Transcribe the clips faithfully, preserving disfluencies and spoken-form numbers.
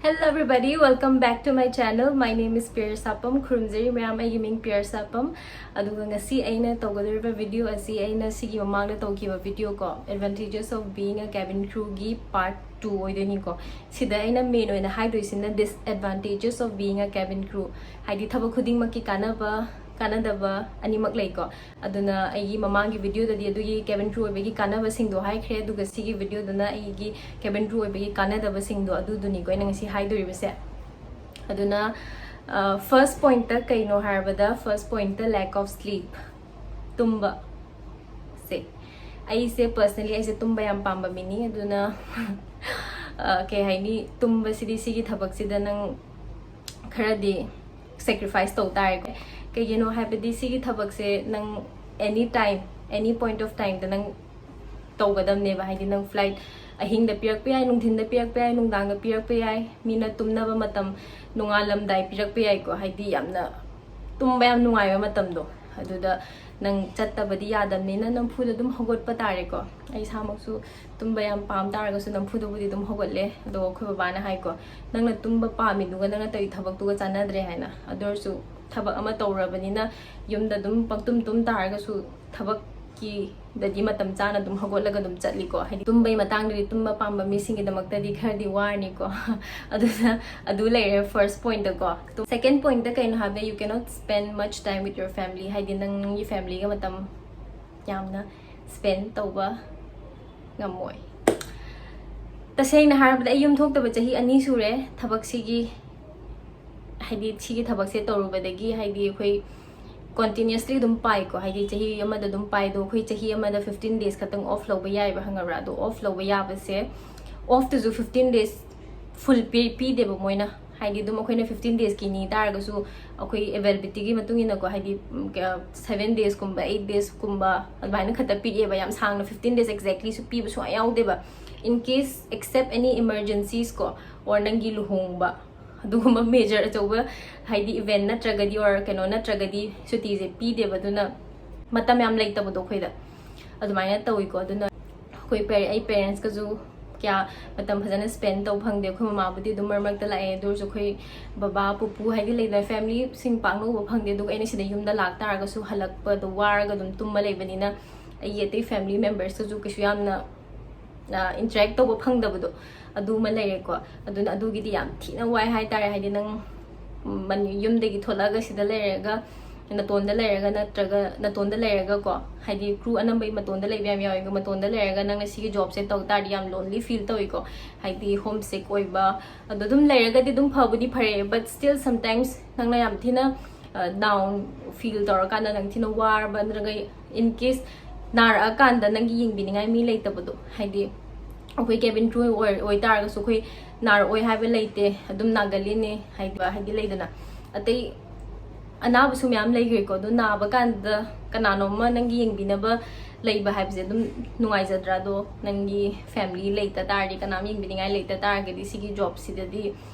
Hello everybody, welcome back to my channel. My name is Piyarsapam. ꯈꯨꯔꯨꯝꯖꯔꯤ ꯃꯌꯥꯝ, ꯑꯩꯒꯤ ꯃꯤꯡ ꯄꯤꯌꯔꯁꯥꯄꯝ꯫ ꯑꯗꯨꯒ ꯉꯁꯤ ꯑꯩꯅ ꯇꯧꯒꯗꯧꯔꯤꯕ video ꯑꯁꯤ ꯑꯩꯅ ꯁꯤꯒꯤ ꯃꯃꯥꯡꯗ ꯇꯧꯈꯤꯕ video ꯀꯣ, Advantages of Being a Cabin Crew ꯒꯤ part two ꯑꯣꯏꯗꯣꯏꯅꯤꯀꯣ꯫ ꯁꯤꯗ ꯑꯩꯅ main ꯑꯣꯏꯅ ꯍꯥꯏꯗꯣꯏꯁꯤꯅ Disadvantages of Being a Cabin Crew, ꯍꯥꯏꯗꯤ ꯊꯕꯛ ꯈꯨꯗꯤꯡꯃꯛꯀꯤ ꯀꯥꯟꯅꯕ, ꯀꯥꯟꯅꯗꯕ ꯑꯅꯤꯃꯛ ꯂꯩꯀꯣ꯫ ꯑꯗꯨꯅ ꯑꯩꯒꯤ ꯃꯃꯥꯡꯒꯤ videoꯗꯗꯤ ꯑꯗꯨꯒꯤ cabin crew ꯑꯣꯏꯕꯒꯤ ꯀꯥꯟꯅꯕꯁꯤꯡꯗꯣ ꯍꯥꯏꯈ꯭ꯔꯦ, ꯑꯗꯨꯒ ꯁꯤꯒꯤ videoꯗꯅ ꯑꯩꯒꯤ cabin crew ꯑꯣꯏꯕꯒꯤ ꯀꯥꯟꯅꯗꯕꯁꯤꯡꯗꯣ ꯑꯗꯨꯗꯨꯅꯤꯀꯣ ꯑꯩꯅ ꯉꯁꯤ ꯍꯥꯏꯗꯣꯔꯤꯕꯁꯦ꯫ ꯑꯗꯨꯅ first pointꯇ ꯀꯩꯅꯣ ꯍꯥꯏꯔꯕꯗ, first pointꯇ lack of sleep, ꯇꯨꯝꯕ ꯁꯦ꯫ ꯑꯩꯁꯦ personally ꯑꯩꯁꯦ ꯇꯨꯝꯕ ꯌꯥꯝ ꯄꯥꯝꯕ ꯃꯤꯅꯤ꯫ ꯑꯗꯨꯅ ꯀꯩ ꯍꯥꯏꯅꯤ, ꯇꯨꯝꯕꯁꯤꯗꯤ ꯁꯤꯒꯤ ꯊꯕꯛꯁꯤꯗ ꯅꯪ ꯈꯔꯗꯤ sacrifice ꯇꯧ ꯇꯥꯔꯦꯀꯣ꯫ ꯀꯩꯒꯤꯅꯣ ꯍꯥꯏꯕꯗꯤ ꯁꯤꯒꯤ ꯊꯕꯛꯁꯦ ꯅꯪ any time, any point of timeꯗ ꯅꯪ ꯇꯧꯒꯗꯕꯅꯦꯕ꯫ ꯍꯥꯏꯗꯤ ꯅꯪ flight ꯑꯍꯤꯡꯗ ꯄꯤꯔꯛꯄ ꯌꯥꯏ, ꯅꯨꯡꯊꯤꯟꯗ ꯄꯤꯔꯛꯄ ꯌꯥꯏ, ꯅꯨꯡꯗꯥꯡꯗ ꯄꯤꯔꯛꯄ ꯌꯥꯏ, ꯃꯤꯅ ꯇꯨꯝꯅꯕ ꯃꯇꯝ ꯅꯣꯡꯉꯥꯜꯂꯝꯗꯥꯏ ꯄꯤꯔꯛꯄ ꯌꯥꯏꯀꯣ꯫ ꯍꯥꯏꯗꯤ ꯌꯥꯝꯅ ꯇꯨꯝꯕ ꯌꯥꯝ ꯅꯨꯡꯉꯥꯏꯕ ꯃꯇꯝꯗꯣ, ꯑꯗꯨꯗ ꯅꯪ ꯆꯠꯇꯕꯗꯤ ꯌꯥꯗꯕꯅꯤꯅ ꯅꯝꯐꯨꯗ ꯑꯗꯨꯝ ꯍꯧꯒꯠꯄ ꯇꯥꯔꯦꯀꯣ꯫ ꯑꯩ ꯏꯁꯥꯃꯛꯁꯨ ꯇꯨꯝꯕ ꯌꯥꯝ ꯄꯥꯝ ꯇꯥꯔꯒꯁꯨ ꯅꯝꯐꯨꯗꯕꯨꯗꯤ ꯑꯗꯨꯝ ꯍꯧꯒꯠꯂꯦ꯫ ꯑꯗꯣ ꯑꯩꯈꯣꯏ ꯕꯕꯥꯅ ꯍꯥꯏꯀꯣ, "ꯅꯪꯅ ꯇꯨꯝꯕ ꯄꯥꯝꯃꯤꯗꯨꯒ ꯅꯪꯅ ꯇꯧꯔꯤ ꯊꯕꯛꯇꯨꯒ ꯆꯥꯟꯅꯗ꯭ꯔꯦ" ꯍꯥꯏꯅ꯫ ꯑꯗꯨ ꯑꯣꯏꯔꯁꯨ ꯊꯕꯛ ꯑꯃ ꯇꯧꯔꯕꯅꯤꯅ ꯌꯨꯝꯗ ꯑꯗꯨꯝ ꯄꯪꯇꯨꯝ ꯇꯨꯝ ꯇꯥꯔꯒꯁꯨ ꯊꯕꯛꯀꯤꯗꯗꯤ ꯃꯇꯝ ꯆꯥꯅ ꯑꯗꯨꯝ ꯍꯧꯒꯠꯂꯒ ꯑꯗꯨꯝ ꯆꯠꯂꯤꯀꯣ꯫ ꯍꯥꯏꯗꯤ ꯇꯨꯝꯕꯩ ꯃꯇꯥꯡꯗꯗꯤ ꯇꯨꯝꯕ ꯄꯥꯝꯕ ꯃꯤꯁꯤꯡꯒꯤꯗꯃꯛꯇꯗꯤ ꯈꯔꯗꯤ ꯋꯥꯔꯅꯤꯀꯣ꯫ ꯑꯗꯨꯅ ꯑꯗꯨ ꯂꯩꯔꯦ first pointꯇꯀꯣ꯫ Second pointꯇ ꯀꯩꯅꯣ ꯍꯥꯏꯕꯗ, you cannot spend much time with your family, ꯍꯥꯏꯗꯤ ꯅꯪ ꯅꯪꯒꯤ familyꯒ ꯃꯇꯝ ꯌꯥꯝꯅ spend ꯇꯧꯕ ꯉꯝꯃꯣꯏ꯫ ꯇꯁꯦꯡꯅ ꯍꯥꯏꯔꯕꯗ ꯑꯩ ꯌꯨꯝ ꯊꯣꯛꯇꯕ ꯆꯍꯤ ꯑꯅꯤ ꯁꯨꯔꯦ꯫ ꯊꯕꯛꯁꯤꯒꯤ, ꯍꯥꯏꯗꯤ ꯁꯤꯒꯤ ꯊꯕꯛꯁꯦ ꯇꯧꯔꯨꯕꯗꯒꯤ, ꯍꯥꯏꯗꯤ ꯑꯩꯈꯣꯏ continuously ꯑꯗꯨꯝ ꯄꯥꯏꯀꯣ, ꯍꯥꯏꯗꯤ ꯆꯍꯤ ꯑꯃꯗ ꯑꯗꯨꯝ ꯄꯥꯏ꯫ ꯑꯗꯣ ꯑꯩꯈꯣꯏ ꯆꯍꯤ ꯑꯃꯗ fifteen days ꯈꯛꯇꯪ off ꯂꯧꯕ ꯌꯥꯏꯕ, ꯈꯪꯉꯕ꯭ꯔꯥ? ꯑꯗꯣ off ꯂꯧꯕ ꯌꯥꯕꯁꯦ, offꯇꯨꯁꯨ fifteen days full ꯄꯤ-, ꯄꯤꯗꯦꯕ ꯃꯣꯏꯅ꯫ ꯍꯥꯏꯗꯤ ꯑꯗꯨꯝ ꯑꯩꯈꯣꯏꯅ fifteen daysꯀꯤ ꯅꯤ ꯇꯥꯔꯒꯁꯨ ꯑꯩꯈꯣꯏ availabilityꯒꯤ ꯃꯇꯨꯡ ꯏꯟꯅꯀꯣ, ꯍꯥꯏꯗꯤ ꯎꯝ, ꯀ-, seven daysꯀꯨꯝꯕ, eight daysꯀꯨꯝꯕ ꯑꯗꯨꯃꯥꯏꯅ ꯈꯛꯇ ꯄꯤꯔꯛꯑꯦꯕ꯫ ꯌꯥꯝ ꯁꯥꯡꯅ fifteen days exactlyꯁꯨ ꯄꯤꯕ ꯁꯨꯡꯌꯥ ꯌꯥꯎꯗꯦꯕ꯫ In case, except any emergencies ꯀꯣ, or ꯅꯪꯒꯤ ꯂꯨꯍꯣꯡꯕ, ꯑꯗꯨꯒꯨꯝꯕ major ꯑꯆꯧꯕ, ꯍꯥꯏꯗꯤ event ꯅꯠꯇ꯭ꯔꯒꯗꯤ or ꯀꯩꯅꯣ ꯅꯠꯇ꯭ꯔꯒꯗꯤ ꯁꯨꯇꯤꯁꯦ ꯄꯤꯗꯦꯕ꯫ ꯑꯗꯨꯅ ꯃꯇꯝ ꯌꯥꯝ ꯂꯩꯇꯕꯗꯣ ꯑꯩꯈꯣꯏꯗ ꯑꯗꯨꯃꯥꯏꯅ ꯇꯧꯋꯤꯀꯣ꯫ ꯑꯗꯨꯅ ꯑꯩꯈꯣꯏ ꯄꯦꯔꯦ-, ꯑꯩ parentsꯀꯁꯨ ꯀꯌꯥ ꯃꯇꯝ ꯐꯖꯅ ꯁ꯭ꯄꯦꯟ ꯇꯧꯕ ꯐꯪꯗꯦ꯫ ꯑꯩꯈꯣꯏ ꯃꯃꯥꯕꯨꯗꯤ ꯑꯗꯨꯝ ꯃꯔꯛ ꯃꯔꯛꯇ ꯂꯥꯛꯑꯦ, ꯑꯗꯨ ꯑꯣꯏꯔꯁꯨ ꯑꯩꯈꯣꯏ ꯕꯕꯥ ꯄꯨꯄꯨ ꯍꯥꯏꯗꯤ ꯂꯩꯗꯅ ꯐꯦꯃꯤꯂꯤꯁꯤꯡ ꯄꯥꯛꯅ ꯎꯕ ꯐꯪꯗꯦ꯫ ꯑꯗꯨꯒ ꯑꯩꯅ ꯁꯤꯗ ꯌꯨꯝꯗ ꯂꯥꯛꯇꯥꯔꯒꯁꯨ ꯍꯜꯂꯛꯄꯗꯣ ꯋꯥꯔꯒ ꯑꯗꯨꯝ ꯇꯨꯝꯃ ꯂꯩꯕꯅꯤꯅ ꯑꯩꯒꯤ ꯑꯇꯩ ꯐꯦꯃꯤꯂꯤ ꯃꯦꯝꯕꯔꯁꯇꯁꯨ ꯀꯩꯁꯨ ꯌꯥꯝꯅ ꯏꯟꯇꯔꯦꯛ ꯇꯧꯕ ꯐꯪꯗꯕꯗꯣ ꯑꯗꯨꯃ ꯂꯩꯔꯦꯀꯣ꯫ ꯑꯗꯨꯅ ꯑꯗꯨꯒꯤꯗꯤ ꯌꯥꯝ ꯊꯤꯅ ꯋꯥꯏ ꯍꯥꯏꯇꯥꯔꯦ꯫ ꯍꯥꯏꯗꯤ ꯅꯪ ꯃꯅꯤ- ꯌꯨꯝꯗꯒꯤ ꯊꯣꯛꯂꯛꯑꯒ ꯁꯤꯗ ꯂꯩꯔꯒ ꯅꯇꯣꯟꯗ ꯂꯩꯔꯒ ꯅꯠꯇ꯭ꯔꯒ ꯅꯇꯣꯟꯗ ꯂꯩꯔꯒꯀꯣ, ꯍꯥꯏꯗꯤ ꯀ꯭ꯔꯨ ꯑꯅꯝꯕꯒꯤ ꯃꯇꯣꯟꯗ ꯂꯩꯕ ꯌꯥꯝ ꯌꯥꯎꯋꯦ꯫ ꯃꯇꯣꯟꯗ ꯂꯩꯔꯒ ꯅꯪꯅ ꯁꯤꯒꯤ ꯖꯣꯕꯁꯦ ꯇꯧ ꯇꯥꯔꯗꯤ ꯌꯥꯝ ꯂꯣꯟꯂꯤ ꯐꯤꯜ ꯇꯧꯋꯤꯀꯣ, ꯍꯥꯏꯗꯤ ꯍꯣꯝ ꯁꯤꯛ ꯑꯣꯏꯕ꯫ ꯑꯗꯣ ꯑꯗꯨꯝ ꯂꯩꯔꯒꯗꯤ ꯑꯗꯨꯝ ꯐꯕꯨꯗꯤ ꯐꯔꯦ, but still sometimes ꯅꯪꯅ ꯌꯥꯝ ꯊꯤꯅ ꯗꯥꯎꯟ ꯐꯤꯜ ꯇꯧꯔꯀꯥꯟꯗ, ꯅꯪ ꯊꯤꯅ ꯋꯥꯔꯕ ꯅꯠꯇ꯭ꯔꯒ in case ꯅꯥꯔꯛꯑꯀꯥꯟꯗ ꯅꯪꯒꯤ ꯌꯦꯡꯕꯤꯅꯤꯡꯉꯥꯏ ꯃꯤ ꯂꯩꯇꯕꯗꯣ, ꯍꯥꯏꯗꯤ ꯑꯩꯈꯣꯏ ꯀꯦꯕꯤꯟ ꯀ꯭ꯔꯨ ꯑꯣꯏ ꯑꯣꯏꯇꯥꯔꯒꯁꯨ ꯑꯩꯈꯣꯏ ꯅꯥꯔꯛꯑꯣꯏ ꯍꯥꯏꯕ ꯂꯩꯇꯦ, ꯑꯗꯨꯝ ꯅꯥꯒꯜꯂꯤꯅꯦ ꯍꯥꯏꯕ, ꯍꯥꯏꯗꯤ ꯂꯩꯗꯅ ꯑꯇꯩ ꯑꯅꯥꯕꯁꯨ ꯃꯌꯥꯝ ꯂꯩꯈ꯭ꯔꯦꯀꯣ꯫ ꯑꯗꯣ ꯅꯥꯕ ꯀꯥꯟꯗ ꯀꯅꯥꯅꯣꯝꯃ ꯅꯪꯒꯤ ꯌꯦꯡꯕꯤꯅꯕ ꯂꯩꯕ ꯍꯥꯏꯕꯁꯦ ꯑꯗꯨꯝ ꯅꯨꯡꯉꯥꯏꯖꯗ꯭ꯔꯥ? ꯑꯗꯣ ꯅꯪꯒꯤ ꯐꯦꯃꯤꯂꯤ ꯂꯩꯇ ꯇꯥꯔꯗꯤ, ꯀꯅꯥꯝ ꯌꯦꯡꯕꯤꯅꯤꯡꯉꯥꯏ ꯂꯩꯇ ꯇꯥꯔꯒꯗꯤ ꯁꯤꯒꯤ ꯖꯣꯕꯁꯤꯗꯗꯤ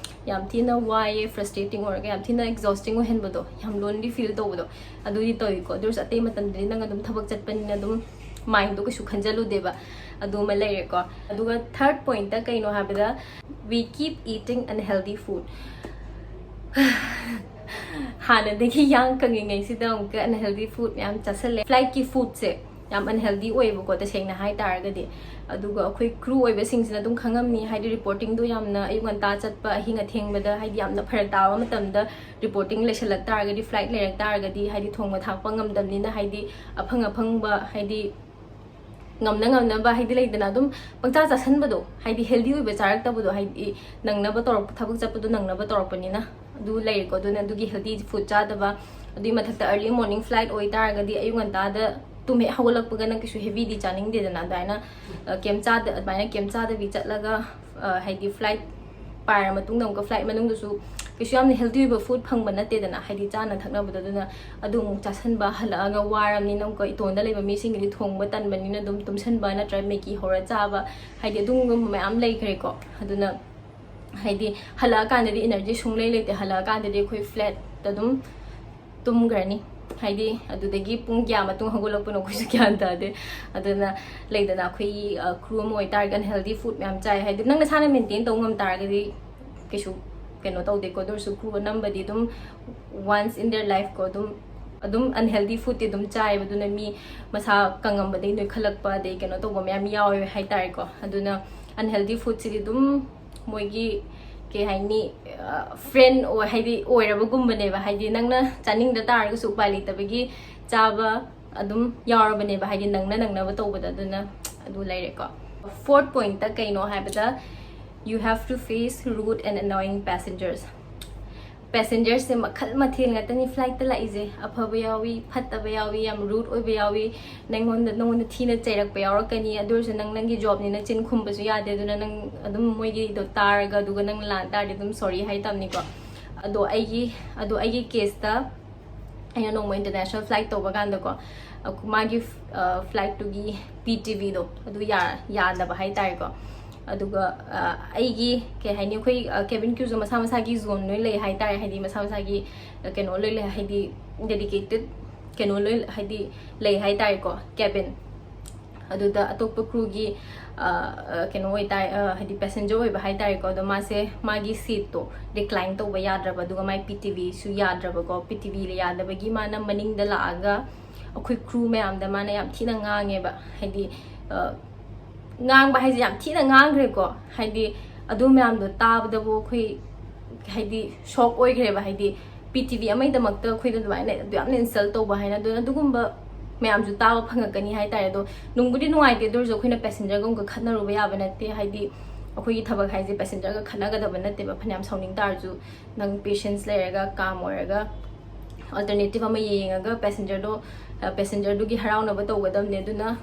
ꯌꯥꯝ ꯊꯤꯅ ꯋꯥꯏꯌꯦ, ꯐ꯭ꯔꯁꯇ꯭ꯔꯦꯇꯤꯡ ꯑꯣꯏꯔꯒ ꯌꯥꯝ ꯊꯤꯅ ꯑꯦꯛꯖꯣꯁꯇꯤꯡ ꯑꯣꯏꯍꯟꯕꯗꯣ, ꯌꯥꯝ ꯂꯣꯟꯂꯤ ꯐꯤꯜ ꯇꯧꯕꯗꯣ ꯑꯗꯨꯗꯤ ꯇꯧꯏꯀꯣ꯫ ꯑꯗꯨ ꯑꯣꯏꯔꯁꯨ ꯑꯇꯩ ꯃꯇꯝꯗꯗꯤ ꯅꯪ ꯑꯗꯨꯝ ꯊꯕꯛ ꯆꯠꯄꯅꯤꯅ ꯑꯗꯨꯝ ꯃꯥꯏꯟꯗꯣ ꯀꯩꯁꯨ ꯈꯟꯖꯜꯂꯨꯗꯦꯕ꯫ ꯑꯗꯨꯃ ꯂꯩꯔꯦꯀꯣ꯫ ꯑꯗꯨꯒ ꯊꯥꯔꯠ ꯄꯣꯏꯟꯠꯇ ꯀꯩꯅꯣ ꯍꯥꯏꯕꯗ, we keep eating unhealthy food꯫ ꯍꯥꯟꯅꯗꯒꯤ ꯌꯥꯡ ꯀꯪꯉꯤꯉꯩꯁꯤꯗ ꯑꯃꯨꯛꯀ ꯑꯟꯍꯦꯜꯗꯤ ꯐꯨꯗ ꯃꯌꯥꯝ ꯆꯥꯁꯜꯂꯦ꯫ ꯐ꯭ꯂꯥꯏꯠꯀꯤ ꯐꯨꯗꯁꯦ ꯌꯥꯝ ꯑꯟꯍꯦꯜꯗꯤ ꯑꯣꯏꯌꯦꯕꯀꯣ, ꯇꯁꯦꯡꯅ ꯍꯥꯏ ꯇꯥꯔꯒꯗꯤ꯫ ꯑꯗꯨꯒ ꯑꯩꯈꯣꯏ ꯀ꯭ꯔꯨ ꯑꯣꯏꯕꯁꯤꯡꯁꯤꯅ ꯑꯗꯨꯝ ꯈꯪꯉꯝꯅꯤ, ꯍꯥꯏꯗꯤ ꯔꯤꯄꯣꯔꯇꯤꯡꯗꯣ ꯌꯥꯝꯅ ꯑꯌꯨꯛ ꯉꯟꯇꯥ ꯆꯠꯄ, ꯑꯍꯤꯡ ꯑꯊꯦꯡꯕꯗ, ꯍꯥꯏꯗꯤ ꯌꯥꯝꯅ ꯐꯔꯛ ꯇꯥꯕ ꯃꯇꯝꯗ ꯔꯤꯄꯣꯔꯇꯤꯡ ꯂꯩꯁꯜꯂꯛ ꯇꯥꯔꯒꯗꯤ, ꯐ꯭ꯂꯥꯏꯠ ꯂꯩꯔꯛ ꯇꯥꯔꯒꯗꯤ, ꯍꯥꯏꯗꯤ ꯊꯣꯡꯕ ꯊꯥꯛꯄ ꯉꯝꯗꯕꯅꯤꯅ, ꯍꯥꯏꯗꯤ ꯑꯐꯪ ꯑꯐꯪꯕ, ꯍꯥꯏꯗꯤ ꯉꯝꯅ ꯉꯝꯅꯕ, ꯍꯥꯏꯗꯤ ꯂꯩꯗꯅ ꯑꯗꯨꯝ ꯄꯪꯆꯥ ꯆꯥꯁꯟꯕꯗꯣ, ꯍꯥꯏꯗꯤ ꯍꯦꯜꯗꯤ ꯑꯣꯏꯕ ꯆꯥꯔꯛꯇꯕꯗꯣ, ꯍꯥꯏꯗꯤ ꯅꯪꯅꯕ ꯇꯧꯔꯛ ꯊꯕꯛ ꯆꯠꯄꯗꯣ ꯅꯪꯅꯕ ꯇꯧꯔꯛꯄꯅꯤꯅ꯫ ꯑꯗꯨ ꯂꯩꯔꯦꯀꯣ꯫ ꯑꯗꯨꯅ ꯑꯗꯨꯒꯤ ꯍꯦꯜꯗꯤ ꯐꯨꯗ ꯆꯥꯗꯕ, ꯑꯗꯨꯒꯤ ꯃꯊꯛꯇ ꯑꯔꯂꯤ ꯃꯣꯔꯅꯤꯡ ꯐ꯭ꯂꯥꯏꯠ ꯑꯣꯏꯇꯥꯔꯒꯗꯤ ꯑꯌꯨꯛ ꯉꯟꯇꯥꯗ ꯇꯨꯝ ꯍꯦꯛ ꯍꯧꯒꯠꯂꯛꯄꯒ ꯅꯪ ꯀꯩꯁꯨ ꯍꯦꯚꯤꯗꯤ ꯆꯥꯅꯤꯡꯗꯦꯗꯅ, ꯑꯗꯨꯃꯥꯏꯅ ꯑ, ꯀꯩꯝ ꯆꯥꯗ ꯑꯗꯨꯃꯥꯏꯅ ꯀꯩꯝ ꯆꯥꯗꯕꯤ ꯆꯠꯂꯒ, ꯑ, ꯍꯥꯏꯗꯤ ꯐ꯭ꯂꯥꯏꯠ ꯄꯥꯏꯔ ꯃꯇꯨꯡꯗ ꯑꯃꯨꯛꯀ ꯐ꯭ꯂꯥꯏꯠ ꯃꯅꯨꯡꯗꯁꯨ ꯀꯩꯁꯨ ꯌꯥꯝꯅ ꯍꯦꯜꯗꯤ ꯑꯣꯏꯕ ꯐꯨꯗ ꯐꯪꯕ ꯅꯠꯇꯦꯗꯅ, ꯍꯥꯏꯗꯤ ꯆꯥꯅ ꯊꯛꯅꯕꯗꯣ꯫ ꯑꯗꯨꯅ ꯑꯗꯨ ꯑꯃꯨꯛ ꯆꯥꯁꯟꯕ, ꯍꯜꯂꯛꯑꯒ ꯋꯥꯔꯕꯅꯤꯅ ꯑꯃꯨꯛꯀ ꯏꯇꯣꯟꯗ ꯂꯩꯕ ꯃꯤꯁꯤꯡꯒꯤꯗꯤ ꯊꯣꯡꯕ ꯇꯟꯕꯅꯤꯅ ꯑꯗꯨꯝ ꯇꯨꯝꯁꯟꯕ ꯅꯠꯇ꯭ꯔꯒ ꯃꯦꯒꯤ ꯍꯧꯔ ꯆꯥꯕ, ꯍꯥꯏꯗꯤ ꯑꯗꯨꯒꯨꯝꯕ ꯃꯌꯥꯝ ꯂꯩꯈ꯭ꯔꯦꯀꯣ꯫ ꯑꯗꯨꯅ ꯍꯥꯏꯗꯤ ꯍꯜꯂꯛꯑꯀꯥꯟꯗꯗꯤ ꯏꯅꯔꯖꯤ ꯁꯨꯡꯂꯩ ꯂꯩꯇꯦ, ꯍꯜꯂꯛꯑꯀꯥꯟꯗꯗꯤ ꯑꯩꯈꯣꯏ ꯐ꯭ꯂꯦꯠꯇ ꯑꯗꯨꯝ ꯇꯨꯝꯈ꯭ꯔꯅꯤ꯫ ꯍꯥꯏꯗꯤ ꯑꯗꯨꯗꯒꯤ ꯄꯨꯡ ꯀꯌꯥ ꯃꯇꯨꯡ ꯍꯧꯒꯠꯂꯛꯄꯅꯣ ꯑꯩꯈꯣꯏꯁꯨ ꯒ꯭ꯌꯥꯟ ꯇꯥꯗꯦ꯫ ꯑꯗꯨꯅ ꯂꯩꯗꯅ ꯑꯩꯈꯣꯏꯒꯤ ꯀ꯭ꯔꯨ ꯑꯃ ꯑꯣꯏꯇꯥꯔꯒꯗꯤ unhealthy food ꯃꯌꯥꯝ ꯆꯥꯏ, ꯍꯥꯏꯗꯤ ꯅꯪ ꯅꯁꯥꯅ ꯃꯦꯟꯇꯦꯟ ꯇꯧꯕ ꯉꯝ ꯇꯥꯔꯒꯗꯤ ꯀꯩꯁꯨ ꯀꯩꯅꯣ ꯇꯧꯗꯦꯀꯣ꯫ ꯑꯗꯨ ꯑꯣꯏꯔꯁꯨ ꯀ꯭ꯔꯨ ꯑꯅꯝꯕꯗꯤ ꯑꯗꯨꯝ once in their life ꯀꯣ, ꯑꯗꯨꯝ ꯑꯗꯨꯝ unhealthy foodꯇꯤ ꯑꯗꯨꯝ ꯆꯥꯏꯌꯦꯕ꯫ ꯑꯗꯨꯅ ꯃꯤ ꯃꯁꯥ ꯀꯪꯉꯝꯕꯗꯒꯤ ꯅꯣꯏꯈꯠꯂꯛꯄ ꯑꯗꯩ ꯀꯩꯅꯣ ꯇꯧꯕ ꯃꯌꯥꯝ ꯌꯥꯎꯋꯦ ꯍꯥꯏꯇꯥꯔꯦꯀꯣ꯫ ꯑꯗꯨꯅ unhealthy foodꯁꯤꯗꯤ ꯑꯗꯨꯝ ꯃꯣꯏꯒꯤ ꯀꯩ ꯍꯥꯏꯅꯤ, friend ꯑꯣꯏ, ꯍꯥꯏꯗꯤ ꯑꯣꯏꯔꯕꯒꯨꯝꯕꯅꯦꯕ꯫ ꯍꯥꯏꯗꯤ ꯅꯪꯅ ꯆꯥꯅꯤꯡꯗ ꯇꯥꯔꯒꯁꯨ ꯎꯄꯥꯏ ꯂꯩꯇꯕꯒꯤ ꯆꯥꯕ ꯑꯗꯨꯝ ꯌꯥꯎꯔꯕꯅꯦꯕ, ꯍꯥꯏꯗꯤ ꯅꯪꯅ ꯅꯪꯅꯕ ꯇꯧꯕꯗ꯫ ꯑꯗꯨꯅ ꯑꯗꯨ ꯂꯩꯔꯦꯀꯣ꯫ Fourth pointꯇ ꯀꯩꯅꯣ ꯍꯥꯏꯕꯗ, you have to face rude and annoying passengers. Passengerꯁꯦ ꯃꯈꯜ ꯃꯊꯦꯜ ꯉꯥꯛꯇꯅꯤ flightꯇ ꯂꯥꯛꯏꯁꯦ꯫ ꯑꯐꯕ ꯌꯥꯎꯏ, ꯐꯠꯇꯕ ꯌꯥꯎꯏ, ꯌꯥꯝ rude ꯑꯣꯏꯕ ꯌꯥꯎꯏ, ꯅꯪꯉꯣꯟꯗ ꯅꯉꯣꯟꯗ ꯊꯤꯅ ꯆꯩꯔꯛꯄ ꯌꯥꯎꯔꯛꯀꯅꯤ꯫ ꯑꯗꯨ ꯑꯣꯏꯔꯁꯨ ꯅꯪ ꯅꯪꯒꯤ jobꯅꯤꯅ ꯆꯤꯟ ꯈꯨꯝꯕꯁꯨ ꯌꯥꯗꯦ꯫ ꯑꯗꯨꯅ ꯅꯪ ꯑꯗꯨꯝ ꯃꯣꯏꯒꯤꯗꯣ ꯇꯥꯔꯒ, ꯑꯗꯨꯒ ꯅꯪ ꯂꯥꯟ ꯇꯥꯔꯗꯤ ꯑꯗꯨꯝ sorry ꯍꯥꯏ ꯇꯥꯕꯅꯤꯀꯣ꯫ ꯑꯗꯣ ꯑꯩꯒꯤ ꯑꯗꯣ ꯑꯩꯒꯤ caseꯇ ꯑꯩꯅ ꯅꯣꯡꯃ international flight ꯇꯧꯕ ꯀꯥꯟꯗꯀꯣ, ꯑ, ꯃꯥꯒꯤ flightꯇꯨꯒꯤ P T Vꯗꯣ ꯑꯗꯨ ꯌꯥ- ꯌꯥꯗꯕ ꯍꯥꯏꯇꯥꯔꯦꯀꯣ꯫ ꯑꯗꯨꯒ ꯑ, ꯑꯩꯒꯤ ꯀꯩ ꯍꯥꯏꯅꯤ, ꯑꯩꯈꯣꯏ cabin crewꯁꯨ ꯃꯁꯥ ꯃꯁꯥꯒꯤ zone ꯂꯣꯏ ꯂꯩ ꯍꯥꯏꯇꯥꯔꯦ꯫ ꯍꯥꯏꯗꯤ ꯃꯁꯥ ꯃꯁꯥꯒꯤ ꯀꯩꯅꯣ ꯂꯣꯏ ꯂꯩ, ꯍꯥꯏꯗꯤ dedicated ꯀꯩꯅꯣ ꯂꯣꯏ ꯍꯥꯏꯗꯤ ꯂꯩ ꯍꯥꯏꯇꯥꯔꯦꯀꯣ, cabin꯫ ꯑꯗꯨꯗ ꯑꯇꯣꯞꯄ crewꯒꯤ ꯑ, ꯑ, ꯀꯩꯅꯣ ꯑꯣꯏꯇꯥꯔꯦ, ꯑ, ꯍꯥꯏꯗꯤ passenger ꯑꯣꯏꯕ ꯍꯥꯏꯇꯥꯔꯦꯀꯣ꯫ ꯑꯗꯣ ꯃꯥꯁꯦ ꯃꯥꯒꯤ seatꯇꯣ recline ꯇꯧꯕ ꯌꯥꯗ꯭ꯔꯕ, ꯑꯗꯨꯒ ꯃꯥꯏ P T Vꯁꯨ ꯌꯥꯗ꯭ꯔꯕꯀꯣ꯫ P T V ꯌꯥꯗꯕꯒꯤ ꯃꯥꯅ ꯃꯅꯤꯡꯗ ꯂꯥꯛꯑꯒ ꯑꯩꯈꯣꯏ crew ꯃꯌꯥꯝꯗ ꯃꯥꯅ ꯌꯥꯝ ꯊꯤꯅ ꯉꯥꯡꯉꯦꯕ꯫ ꯍꯥꯏꯗꯤ ꯑ, ꯉꯥꯡꯕ ꯍꯥꯏꯁꯦ ꯌꯥꯝ ꯊꯤꯅ ꯉꯥꯡꯈ꯭ꯔꯦꯀꯣ꯫ ꯍꯥꯏꯗꯤ ꯑꯗꯨ ꯃꯌꯥꯝꯗꯣ ꯇꯥꯕꯗꯕꯨ ꯑꯩꯈꯣꯏ ꯍꯥꯏꯗꯤ shock ꯑꯣꯏꯈ꯭ꯔꯦꯕ꯫ ꯍꯥꯏꯗꯤ P T V ꯑꯃꯒꯤꯗꯃꯛꯇ ꯑꯩꯈꯣꯏꯗ ꯑꯗꯨꯃꯥꯏꯅ ꯑꯗꯨ ꯌꯥꯝꯅ insult ꯇꯧꯕ ꯍꯥꯏꯅ꯫ ꯑꯗꯨꯅ ꯑꯗꯨꯒꯨꯝꯕ ꯃꯌꯥꯝꯁꯨ ꯇꯥꯕ ꯐꯪꯉꯛꯀꯅꯤ ꯍꯥꯏꯇꯥꯔꯦ꯫ ꯑꯗꯣ ꯅꯨꯡꯕꯨꯗꯤ ꯅꯨꯡꯉꯥꯏꯇꯦ, ꯑꯗꯨ ꯑꯣꯏꯔꯁꯨ ꯑꯩꯈꯣꯏꯅ passengerꯒ ꯑꯃꯨꯛꯀ ꯈꯠꯅꯔꯨꯕ ꯌꯥꯕ ꯅꯠꯇꯦ꯫ ꯍꯥꯏꯗꯤ ꯑꯩꯈꯣꯏꯒꯤ ꯊꯕꯛ ꯍꯥꯏꯁꯦ passengerꯒ ꯈꯠꯅꯒꯗꯕ ꯅꯠꯇꯦꯕ꯫ ꯐꯅꯌꯥꯝ ꯁꯥꯎꯅꯤꯡ ꯇꯥꯔꯁꯨ ꯅꯪ patience ꯂꯩꯔꯒ, calm ꯑꯣꯏꯔꯒ, alternative ꯑꯃ ꯌꯦꯡꯉꯒ passengerꯗꯣ, ꯑ, passengerꯗꯨꯒꯤ ꯍꯔꯥꯎꯅꯕ ꯇꯧꯒꯗꯕꯅꯦ꯫ ꯑꯗꯨꯅ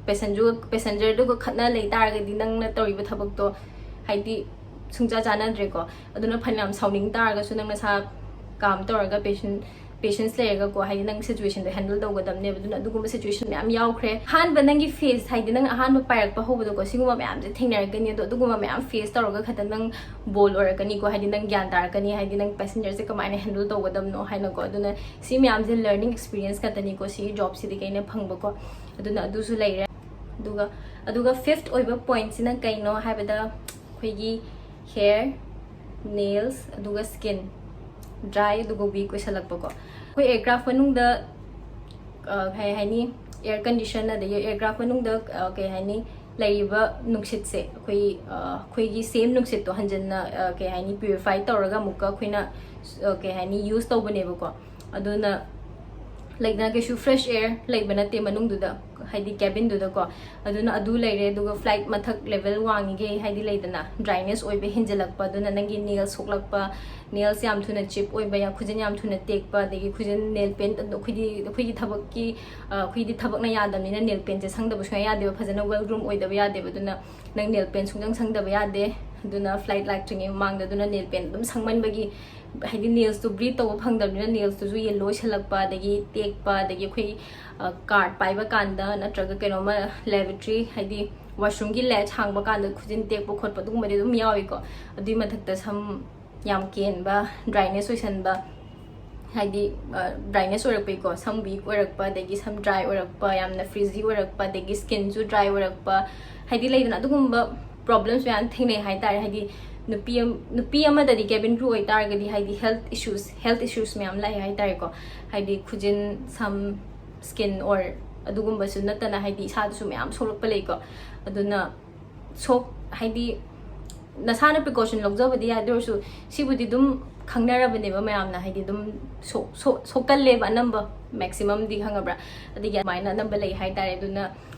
passenger passengerꯗꯨꯒ ꯈꯠꯅ ꯂꯩ ꯇꯥꯔꯒꯗꯤ ꯅꯪꯅ ꯇꯧꯔꯤꯕ ꯊꯕꯛꯇꯣ ꯍꯥꯏꯗꯤ ꯁꯨꯡꯆꯥ ꯆꯥꯟꯅꯗ꯭ꯔꯦꯀꯣ꯫ ꯑꯗꯨꯅ ꯐꯅꯌꯥꯝ ꯁꯥꯎꯅꯤꯡ ꯇꯥꯔꯒꯁꯨ ꯅꯪ ꯅꯁꯥ calm ꯇꯧꯔꯒ patient ꯄꯦꯁꯦꯟꯁ ꯂꯩꯔꯒꯀꯣ, ꯍꯥꯏꯗꯤ ꯅꯪ ꯁꯤꯆꯨꯋꯦꯁꯟꯗꯣ ꯍꯦꯟꯗꯜ ꯇꯧꯒꯗꯕꯅꯦꯕ꯫ ꯑꯗꯨꯅ ꯑꯗꯨꯒꯨꯝꯕ ꯁꯤꯆꯨꯋꯦꯁꯟ ꯃꯌꯥꯝ ꯌꯥꯎꯈ꯭ꯔꯦ꯫ ꯑꯍꯥꯟꯕ ꯅꯪꯒꯤ ꯐꯦꯁ, ꯍꯥꯏꯗꯤ ꯅꯪ ꯑꯍꯥꯟꯕ ꯄꯥꯏꯔꯛꯄ ꯍꯧꯕꯗꯀꯣ, ꯁꯤꯒꯨꯝꯕ ꯃꯌꯥꯝꯁꯦ ꯊꯦꯡꯅꯔꯛꯀꯅꯤ꯫ ꯑꯗꯣ ꯑꯗꯨꯒꯨꯝꯕ ꯃꯌꯥꯝ ꯐꯦꯁ ꯇꯧꯔꯒ ꯈꯛꯇ ꯅꯪ ꯕꯣꯜ ꯑꯣꯏꯔꯛꯀꯅꯤꯀꯣ, ꯍꯥꯏꯗꯤ ꯅꯪ ꯒ꯭ꯌꯥꯟ ꯇꯥꯔꯛꯀꯅꯤ, ꯍꯥꯏꯗꯤ ꯅꯪ ꯄꯦꯁꯦꯟꯖꯔꯁꯦ ꯀꯃꯥꯏꯅ ꯍꯦꯟꯗꯜ ꯇꯧꯒꯗꯕꯅꯣ ꯍꯥꯏꯅꯀꯣ꯫ ꯑꯗꯨꯅ ꯁꯤ ꯃꯌꯥꯝꯁꯦ ꯂꯔꯅꯤꯡ ꯑꯦꯛꯁꯄꯤꯔꯤꯌꯦꯟꯁ ꯉꯥꯛꯇꯅꯤꯀꯣ, ꯁꯤꯒꯤ ꯖꯣꯕꯁꯤꯗꯒꯤ ꯑꯩꯅ ꯐꯪꯕꯀꯣ꯫ ꯑꯗꯨꯅ ꯑꯗꯨꯁꯨ ꯂꯩꯔꯦ꯫ ꯑꯗꯨꯒ ꯑꯗꯨꯒ ꯐꯤꯐꯠ ꯑꯣꯏꯕ ꯄꯣꯏꯟꯠꯁꯤꯅ ꯀꯩꯅꯣ ꯍꯥꯏꯕꯗ, ꯑꯩꯈꯣꯏꯒꯤ ꯍꯦꯌꯔ, ꯅꯦꯜꯁ, ꯑꯗꯨꯒ ꯁ꯭ꯀꯤꯟ ꯗ꯭ꯔꯥꯏ ꯑꯗꯨꯒ ꯋꯤꯛ ꯑꯣꯏꯁꯜꯂꯛꯄꯀꯣ꯫ ꯑꯩꯈꯣꯏ ꯑꯦꯌꯔꯀ꯭ꯔꯥꯐ ꯃꯅꯨꯡꯗ, ꯑ, ꯀꯩ ꯍꯥꯏꯅꯤ, ꯑꯦꯌꯔ ꯀꯟꯗꯤꯁꯟ, ꯑꯗꯒꯤ ꯑꯦꯌꯔꯀ꯭ꯔꯥꯐ ꯃꯅꯨꯡꯗ, ꯑ, ꯀꯩ ꯍꯥꯏꯅꯤ, ꯂꯩꯔꯤꯕ ꯅꯨꯡꯁꯤꯠꯁꯦ, ꯑꯩꯈꯣꯏ, ꯑ, ꯑꯩꯈꯣꯏꯒꯤ ꯁꯦꯝ ꯅꯨꯡꯁꯤꯠꯇꯣ ꯍꯟꯖꯤꯟꯅ, ꯑ, ꯀꯩ ꯍꯥꯏꯅꯤ, ꯄ꯭ꯌꯨꯔꯤꯐꯥꯏ ꯇꯧꯔꯒ ꯑꯃꯨꯛꯀ ꯑꯩꯈꯣꯏꯅ, ꯑ, ꯀꯩ ꯍꯥꯏꯅꯤ, ꯌꯨꯁ ꯇꯧꯕꯅꯦꯕꯀꯣ꯫ ꯑꯗꯨꯅ ꯂꯩꯗꯅ, ꯀꯩꯁꯨ ꯐ꯭ꯔꯦꯁ ꯑꯦꯌꯔ ꯂꯩꯕ ꯅꯠꯇꯦ ꯃꯅꯨꯡꯗꯨꯗ, ꯍꯥꯏꯗꯤ ꯀꯦꯕꯤꯟꯗꯨꯗꯀꯣ꯫ ꯑꯗꯨꯅ ꯑꯗꯨ ꯂꯩꯔꯦ꯫ ꯑꯗꯨꯒ ꯐ꯭ꯂꯥꯏꯠ ꯃꯊꯛ ꯂꯦꯚꯦꯜ ꯋꯥꯡꯉꯤꯈꯩ, ꯍꯥꯏꯗꯤ ꯂꯩꯗꯅ, ꯗ꯭ꯔꯥꯏꯅꯦꯁ ꯑꯣꯏꯕ ꯍꯦꯟꯖꯤꯜꯂꯛꯄ, ꯑꯗꯨꯅ ꯅꯪꯒꯤ ꯅꯦꯜꯁ ꯁꯣꯛꯂꯛꯄ, ꯅꯦꯜꯁ ꯌꯥꯝ ꯊꯨꯅ ꯆꯤꯞ ꯑꯣꯏꯕ, ꯌꯥꯝ, ꯈꯨꯖꯤꯟ ꯌꯥꯝ ꯊꯨꯅ ꯇꯦꯛꯄ, ꯑꯗꯒꯤ ꯈꯨꯖꯤꯟ, ꯅꯦꯜ ꯄꯦꯟꯠ, ꯑꯗꯣ ꯑꯩꯈꯣꯏꯗꯤ, ꯑꯩꯈꯣꯏꯒꯤ ꯊꯕꯛꯀꯤ, ꯑ, ꯑꯩꯈꯣꯏꯗꯤ ꯊꯕꯛꯅ ꯌꯥꯗꯕꯅꯤꯅ ꯅꯦꯜ ꯄꯦꯟꯠꯁꯦ ꯁꯪꯗꯕ ꯁꯨꯡꯌꯥ ꯌꯥꯗꯦꯕ, ꯐꯖꯅ ꯋꯦꯜ ꯒ꯭ꯔꯨꯝ ꯑꯣꯏꯗꯕ ꯌꯥꯗꯦꯕ꯫ ꯑꯗꯨꯅ ꯅꯪ ꯅꯦꯜ ꯄꯦꯟꯠ ꯁꯨꯡꯁꯪ ꯁꯪꯗꯕ ꯌꯥꯗꯦ꯫ ꯑꯗꯨꯅ ꯐ꯭ꯂꯥꯏꯠ ꯂꯥꯛꯇ꯭ꯔꯤꯉꯩ ꯃꯃꯥꯡꯗ, ꯑꯗꯨꯅ ꯅꯦꯜ ꯄꯦꯟꯠ ꯑꯗꯨꯝ ꯁꯪꯃꯟꯕꯒꯤ, ꯍꯥꯏꯗꯤ ꯅꯦꯜꯁꯇꯨ ꯕ꯭ꯔꯤꯠ ꯇꯧꯕ ꯐꯪꯗꯕꯅꯤꯅ ꯅꯦꯜꯁꯇꯨꯁꯨ ꯌꯦꯜꯂꯣ ꯑꯣꯏꯁꯜꯂꯛꯄ, ꯑꯗꯒꯤ ꯇꯦꯛꯄ, ꯑꯗꯒꯤ ꯑꯩꯈꯣꯏ, ꯑ, ꯀꯥꯔꯠ ꯄꯥꯏꯕ ꯀꯥꯟꯗ ꯅꯠꯇ꯭ꯔꯒ ꯀꯩꯅꯣꯝꯃ, ꯂꯦꯕꯣꯔꯦꯇꯔꯤ, ꯍꯥꯏꯗꯤ ꯋꯥꯁꯔꯨꯝꯒꯤ ꯂꯦꯆ ꯍꯥꯡꯕ ꯀꯥꯟꯗ ꯈꯨꯖꯤꯟ ꯇꯦꯛꯄ ꯈꯣꯠꯄ ꯑꯗꯨꯒꯨꯝꯕꯗꯤ ꯑꯗꯨꯝ ꯌꯥꯎꯏꯀꯣ꯫ ꯑꯗꯨꯏ ꯃꯊꯛꯇ ꯁꯝ ꯌꯥꯝ ꯀꯦꯟꯕ, ꯗ꯭ꯔꯥꯏꯅꯦꯁ ꯑꯣꯏꯁꯟꯕ, ꯍꯥꯏꯗꯤ, ꯑ, ꯗ꯭ꯔꯥꯏꯅꯦꯁ ꯑꯣꯏꯔꯛꯄꯒꯤꯀꯣ, ꯁꯝ ꯋꯤꯛ ꯑꯣꯏꯔꯛꯄ, ꯑꯗꯒꯤ ꯁꯝ ꯗ꯭ꯔꯥꯏ ꯑꯣꯏꯔꯛꯄ, ꯌꯥꯝꯅ ꯐ꯭ꯔꯤꯖꯤ ꯑꯣꯏꯔꯛꯄ, ꯑꯗꯒꯤ ꯁ꯭ꯀꯤꯟꯁꯨ ꯗ꯭ꯔꯥꯏ ꯑꯣꯏꯔꯛꯄ, ꯍꯥꯏꯗꯤ ꯂꯩꯗꯅ, ꯑꯗꯨꯒꯨꯝꯕ ꯄ꯭ꯔꯣꯕ꯭ꯂꯦꯝꯁ ꯃꯌꯥꯝ ꯊꯦꯡꯅꯩ ꯍꯥꯏꯇꯥꯔꯦ꯫ ꯍꯥꯏꯗꯤ ꯅꯨꯄꯤ ꯑꯝ-, ꯅꯨꯄꯤ ꯑꯃꯗꯗꯤ, ꯀꯦꯕꯤꯟ ꯀ꯭ꯔꯨ ꯑꯣꯏꯇꯥꯔꯒꯗꯤ, ꯍꯥꯏꯗꯤ ꯍꯦꯜꯊ ꯏꯁꯨꯁ, ꯍꯦꯜꯊ ꯏꯁꯨꯁ ꯃꯌꯥꯝ ꯂꯥꯛꯑꯦ ꯍꯥꯏꯇꯥꯔꯦꯀꯣ꯫ ꯍꯥꯏꯗꯤ ꯈꯨꯖꯤꯟ, ꯁꯝ, ꯁ꯭ꯀꯤꯟ ꯑꯣꯔ ꯑꯗꯨꯒꯨꯝꯕꯁꯨ ꯅꯠꯇꯅ, ꯍꯥꯏꯗꯤ ꯏꯁꯥꯗꯁꯨ ꯃꯌꯥꯝ ꯁꯣꯛꯂꯛꯄ ꯂꯩꯀꯣ꯫ ꯑꯗꯨꯅ ꯁꯣꯛ-, ꯍꯥꯏꯗꯤ ꯅꯁꯥꯅ ꯄ꯭ꯔꯤꯀꯣꯁꯟ ꯂꯧꯖꯕꯗꯤ ꯌꯥꯏ, ꯑꯗꯨ ꯑꯣꯏꯔꯁꯨ ꯁꯤꯕꯨꯗꯤ ꯑꯗꯨꯝ ꯈꯪꯅꯔꯕꯅꯦꯕ ꯃꯌꯥꯝꯅ, ꯍꯥꯏꯗꯤ ꯑꯗꯨꯝ ꯁꯣꯛ-, ꯁꯣꯛ-, ꯁꯣꯛꯀꯜꯂꯦꯕ ꯑꯅꯝꯕ, ꯃꯦꯛꯁꯤꯃꯝꯗꯤ, ꯈꯪꯉꯕ꯭ꯔꯥ? ꯑꯗꯒꯤ ꯑꯗꯨꯃꯥꯏꯅ ꯑꯅꯝꯕ ꯂꯩ ꯍꯥꯏꯇꯥꯔꯦ꯫ ꯑꯗꯨꯅ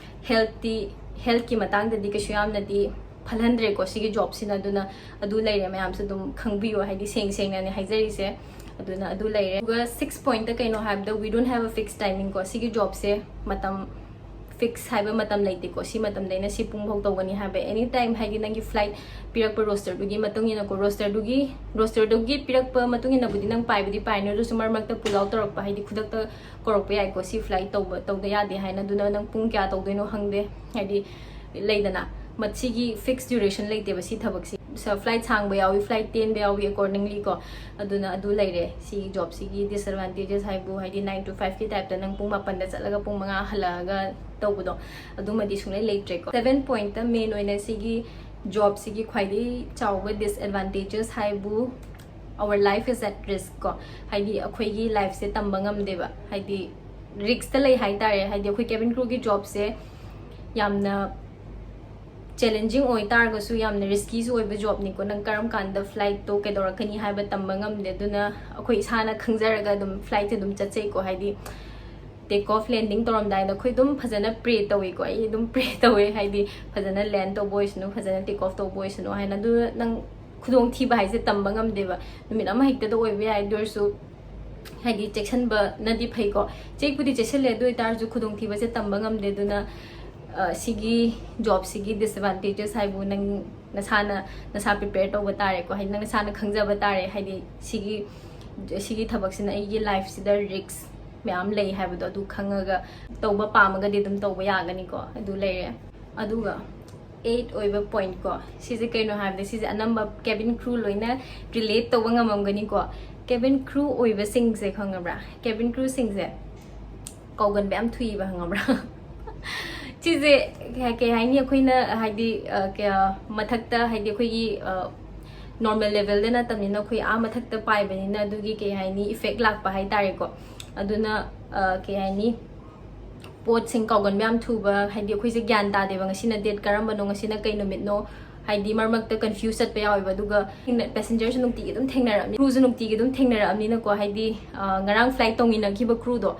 ꯍꯦꯜꯊꯇꯤ, ꯍꯦꯜꯊꯀꯤ ꯃꯇꯥꯡꯗꯗꯤ ꯀꯩꯁꯨ ꯌꯥꯝꯅꯗꯤ ꯐꯠꯍꯟꯗ꯭ꯔꯦꯀꯣ ꯁꯤꯒꯤ ꯖꯣꯕꯁꯤꯅ꯫ ꯑꯗꯨꯅ ꯑꯗꯨ ꯂꯩꯔꯦ, ꯃꯌꯥꯝꯁꯨ ꯑꯗꯨꯝ ꯈꯪꯕꯤꯌꯣ, ꯍꯥꯏꯗꯤ ꯁꯦꯡ ꯁꯦꯡꯅꯅꯦ ꯍꯥꯏꯖꯔꯤꯁꯦ꯫ ꯑꯗꯨꯅ ꯑꯗꯨ ꯂꯩꯔꯦ꯫ ꯑꯗꯨꯒ ꯁꯤꯛꯁ ꯄꯣꯏꯟꯠꯇ ꯀꯩꯅꯣ ꯍꯥꯏꯕꯗ, we don't have a fixed timing ꯀꯣ꯫ ꯁꯤꯒꯤ ꯖꯣꯕꯁꯦ ꯃꯇꯝ ꯐꯤꯛꯁ ꯍꯥꯏꯕ ꯃꯇꯝ ꯂꯩꯇꯦꯀꯣ, ꯁꯤ ꯃꯇꯝꯗꯩꯅ ꯁꯤ ꯄꯨꯡ ꯐꯥꯎ ꯇꯧꯒꯅꯤ ꯍꯥꯏꯕ꯫ ꯑꯦꯅꯤ ꯇꯥꯏꯝ, ꯍꯥꯏꯗꯤ ꯅꯪꯒꯤ ꯐ꯭ꯂꯥꯏꯠ ꯄꯤꯔꯛꯄ ꯔꯣꯁꯇꯔꯗꯨꯒꯤ ꯃꯇꯨꯡ ꯏꯟꯅꯀꯣ, ꯔꯣꯁꯇꯔꯗꯨꯒꯤ ꯔꯣꯁꯇꯔꯗꯨꯒꯤ ꯄꯤꯔꯛꯄ ꯃꯇꯨꯡ ꯏꯟꯅꯕꯨꯗꯤ ꯅꯪ ꯄꯥꯏꯕꯗꯤ ꯄꯥꯏꯅꯤ, ꯑꯗꯨꯁꯨ ꯃꯔꯛ ꯃꯔꯛꯇ ꯄꯨꯜ ꯑꯥꯎꯠ ꯇꯧꯔꯛꯄ, ꯍꯥꯏꯗꯤ ꯈꯨꯗꯛꯇ ꯀꯧꯔꯛꯄ ꯌꯥꯏꯀꯣ, ꯁꯤ ꯐ꯭ꯂꯥꯏꯠ ꯇꯧꯕ ꯇꯧꯗ ꯌꯥꯗꯦ ꯍꯥꯏꯅ꯫ ꯑꯗꯨꯅ ꯅꯪ ꯄꯨꯡ ꯀꯌꯥ ꯇꯧꯗꯣꯏꯅꯣ ꯈꯪꯗꯦ, ꯍꯥꯏꯗꯤ ꯂꯩꯗꯅ, ꯃꯁꯤꯒꯤ ꯐꯤꯛꯁ ꯗ꯭ꯌꯨꯔꯦꯁꯟ ꯂꯩꯇꯦꯕ ꯁꯤ ꯊꯕꯛꯁꯤ꯫ ꯐ꯭ꯂꯥꯏꯠ ꯁꯥꯡꯕ ꯌꯥꯎꯏ, ꯐ꯭ꯂꯥꯏꯠ ꯇꯦꯟꯕ ꯌꯥꯎꯏ, ꯑꯦꯀꯣꯔꯗꯤꯡꯂꯤ ꯀꯣ꯫ ꯑꯗꯨꯅ ꯑꯗꯨ ꯂꯩꯔꯦ ꯁꯤ ꯖꯣꯕꯁꯤꯒꯤ ꯗꯤꯁꯑꯦꯗꯚꯥꯟꯇꯦꯖꯦꯁ ꯍꯥꯏꯕꯨ, ꯍꯥꯏꯗꯤ ꯅꯥꯏꯟ ꯇꯨ ꯐꯥꯏꯚꯀꯤ ꯇꯥꯏꯞꯇ ꯅꯪ ꯄꯨꯡ ꯃꯥꯄꯟꯗ ꯆꯠꯂꯒ ꯄꯨꯡ ꯃꯉꯥ ꯍꯜꯂꯛꯑꯒ ꯇꯧꯕꯗꯣ, ꯑꯗꯨꯃꯗꯤ ꯁꯨꯡꯂꯩ ꯂꯩꯇ꯭ꯔꯦꯀꯣ꯫ ꯁꯚꯦꯟ ꯄꯣꯏꯟꯠꯇ ꯃꯦꯟ ꯑꯣꯏꯅ ꯁꯤꯒꯤ ꯖꯣꯕꯁꯤꯒꯤ ꯈ꯭ꯋꯥꯏꯗꯒꯤ ꯆꯥꯎꯕ ꯗꯤꯁꯑꯦꯗꯚꯥꯟꯇꯦꯖꯦꯁ ꯍꯥꯏꯕꯨ, our life is at risk ꯀꯣ, ꯍꯥꯏꯗꯤ ꯑꯩꯈꯣꯏꯒꯤ ꯂꯥꯏꯐꯁꯦ ꯇꯝꯕ ꯉꯝꯗꯦꯕ, ꯍꯥꯏꯗꯤ ꯔꯤꯛꯁꯇ ꯂꯩ ꯍꯥꯏꯇꯥꯔꯦ꯫ ꯍꯥꯏꯗꯤ ꯑꯩꯈꯣꯏ ꯀꯦꯕꯤꯟ ꯀ꯭ꯔꯨꯒꯤ ꯖꯣꯕꯁꯦ ꯌꯥꯝꯅ ꯆꯦꯂꯦꯟꯖꯤꯡ ꯑꯣꯏ ꯇꯥꯔꯒꯁꯨ, ꯌꯥꯝꯅ ꯔꯤꯁꯀꯤꯁꯨ ꯑꯣꯏꯕ ꯖꯣꯕꯅꯤꯀꯣ꯫ ꯅꯪ ꯀꯔꯝ ꯀꯥꯟꯗ ꯐ꯭ꯂꯥꯏꯠꯇꯣ ꯀꯩꯗꯧꯔꯛꯀꯅꯤ ꯍꯥꯏꯕ ꯇꯝꯕ ꯉꯝꯗꯦ꯫ ꯑꯗꯨꯅ ꯑꯩꯈꯣꯏ ꯏꯁꯥꯅ ꯈꯪꯖꯔꯒ ꯑꯗꯨꯝ ꯐ꯭ꯂꯥꯏꯠꯁꯦ ꯑꯗꯨꯝ ꯆꯠꯆꯩꯀꯣ꯫ ꯍꯥꯏꯗꯤ ꯇꯦꯛ ꯑꯣꯐ, ꯂꯦꯟꯗꯤꯡ ꯇꯧꯔꯝꯗꯥꯏꯗ ꯑꯩꯈꯣꯏ ꯑꯗꯨꯝ ꯐꯖꯅ ꯄ꯭ꯔꯦ ꯇꯧꯋꯤꯀꯣ꯫ ꯑꯩ ꯑꯗꯨꯝ ꯄ꯭ꯔꯦ ꯇꯧꯋꯦ, ꯍꯥꯏꯗꯤ ꯐꯖꯅ ꯂꯦꯟ ꯇꯧꯕ ꯑꯣꯏꯁꯅꯨ, ꯐꯖꯅ ꯇꯦꯛ ꯑꯣꯐ ꯇꯧꯕ ꯑꯣꯏꯁꯅꯨ ꯍꯥꯏꯅ꯫ ꯑꯗꯨ ꯅꯪ ꯈꯨꯗꯣꯡꯊꯤꯕ ꯍꯥꯏꯁꯦ ꯇꯝꯕ ꯉꯝꯗꯦꯕ꯫ ꯅꯨꯃꯤꯠ ꯑꯃ ꯍꯦꯛꯇꯗ ꯑꯣꯏꯕ ꯌꯥꯏ꯫ ꯑꯗꯨ ꯑꯣꯏꯔꯁꯨ ꯍꯥꯏꯗꯤ ꯆꯦꯛꯁꯤꯟꯕꯅꯗꯤ ꯐꯩꯀꯣ꯫ ꯆꯦꯛꯄꯨꯗꯤ ꯆꯦꯛꯁꯤꯜꯂꯦ, ꯑꯗꯨ ꯑꯣꯏꯇꯥꯔꯁꯨ ꯈꯨꯗꯣꯡꯊꯤꯕꯁꯦ ꯇꯝꯕ ꯉꯝꯗꯦ꯫ ꯑꯗꯨꯅ, ꯑ, ꯁꯤꯒꯤ ꯖꯣꯕꯁꯤꯒꯤ ꯗꯤꯁꯑꯦꯗꯚꯥꯟꯇꯦꯖꯦꯁ ꯍꯥꯏꯕꯨ ꯅꯪ ꯅꯁꯥꯅ, ꯅꯁꯥ ꯄ꯭ꯔꯤꯄꯦꯌꯔ ꯇꯧꯕ ꯇꯥꯔꯦꯀꯣ꯫ ꯍꯥꯏꯗꯤ ꯅꯪ ꯅꯁꯥꯅ ꯈꯪꯖꯕ ꯇꯥꯔꯦ꯫ ꯍꯥꯏꯗꯤ ꯁꯤꯒꯤ, ꯁꯤꯒꯤ ꯊꯕꯛꯁꯤꯅ ꯑꯩꯒꯤ ꯂꯥꯏꯐꯁꯤꯗ ꯔꯤꯛꯁ ꯃꯌꯥꯝ ꯂꯩ ꯍꯥꯏꯕꯗꯣ ꯑꯗꯨ ꯈꯪꯉꯒ ꯇꯧꯕ ꯄꯥꯝꯃꯒꯗꯤ ꯑꯗꯨꯝ ꯇꯧꯕ ꯌꯥꯒꯅꯤꯀꯣ꯫ ꯑꯗꯨ ꯂꯩꯔꯦ꯫ ꯑꯗꯨꯒ ꯑꯩꯠ ꯑꯣꯏꯕ ꯄꯣꯏꯟꯠ ꯀꯣ, ꯁꯤꯁꯦ ꯀꯩꯅꯣ ꯍꯥꯏꯕꯗ, ꯁꯤꯁꯦ ꯑꯅꯝꯕ ꯀꯦꯕꯤꯟ ꯀ꯭ꯔꯨ ꯂꯣꯏꯅ ꯔꯤꯂꯦꯠ ꯇꯧꯕ ꯉꯝꯃꯝꯒꯅꯤꯀꯣ꯫ ꯀꯦꯕꯤꯟ ꯀ꯭ꯔꯨ ꯑꯣꯏꯕꯁꯤꯡꯁꯦ ꯈꯪꯉꯕ꯭ꯔꯥ? ꯀꯦꯕꯤꯟ ꯀ꯭ꯔꯨꯁꯤꯡꯁꯦ ꯀꯥꯎꯒꯟꯕ ꯌꯥꯝ ꯊꯨꯏꯕ, ꯈꯪꯉꯕ꯭ꯔꯥ? ꯁꯤꯁꯦ ꯀꯩ, ꯀꯩ ꯍꯥꯏꯅꯤ, ꯑꯩꯈꯣꯏꯅ ꯍꯥꯏꯗꯤ, ꯑ, ꯀꯌꯥ ꯃꯊꯛꯇ ꯍꯥꯏꯗꯤ ꯑꯩꯈꯣꯏꯒꯤ, ꯑ, ꯅꯣꯔꯃꯦꯜ ꯂꯦꯚꯦꯜꯗ ꯅꯠꯇꯕꯅꯤꯅ, ꯑꯩꯈꯣꯏ ꯑꯥ ꯃꯊꯛꯇ ꯄꯥꯏꯕꯅꯤꯅ, ꯑꯗꯨꯒꯤ ꯀꯩ ꯍꯥꯏꯅꯤ, ꯏꯐꯦꯛ ꯂꯥꯛꯄ ꯍꯥꯏꯇꯥꯔꯦꯀꯣ꯫ ꯑꯗꯨꯅ, ꯑ, ꯀꯩ ꯍꯥꯏꯅꯤ, ꯄꯣꯠꯁꯤꯡ ꯀꯥꯎꯒꯟꯕ ꯌꯥꯝ ꯊꯨꯕ, ꯍꯥꯏꯗꯤ ꯑꯩꯈꯣꯏꯁꯦ ꯒ꯭ꯌꯥꯟ ꯇꯥꯗꯦꯕ, ꯉꯁꯤꯅ ꯗꯦꯠ ꯀꯔꯝꯕꯅꯣ, ꯉꯁꯤꯅ ꯀꯩ ꯅꯨꯃꯤꯠꯅꯣ, ꯍꯥꯏꯗꯤ ꯃꯔꯛ ꯃꯔꯛꯇ ꯀꯟꯐ꯭ꯌꯨꯁ ꯆꯠꯄ ꯌꯥꯎꯋꯦꯕ꯫ ꯑꯗꯨꯒ ꯄꯦꯁꯦꯟꯖꯔꯁꯨ ꯅꯨꯡꯇꯤꯒꯤ ꯑꯗꯨꯝ ꯊꯦꯡꯅꯔꯛꯑꯕꯅꯤ, ꯀ꯭ꯔꯨꯁꯨ ꯅꯨꯡꯇꯤꯒꯤ ꯑꯗꯨꯝ ꯊꯦꯡꯅꯔꯛꯑꯕꯅꯤꯅꯀꯣ, ꯍꯥꯏꯗꯤ, ꯑ, ꯉꯔꯥꯡ ꯐ꯭ꯂꯥꯏꯠ ꯇꯧꯃꯤꯟꯅꯈꯤꯕ ꯀ꯭ꯔꯨꯗꯣ,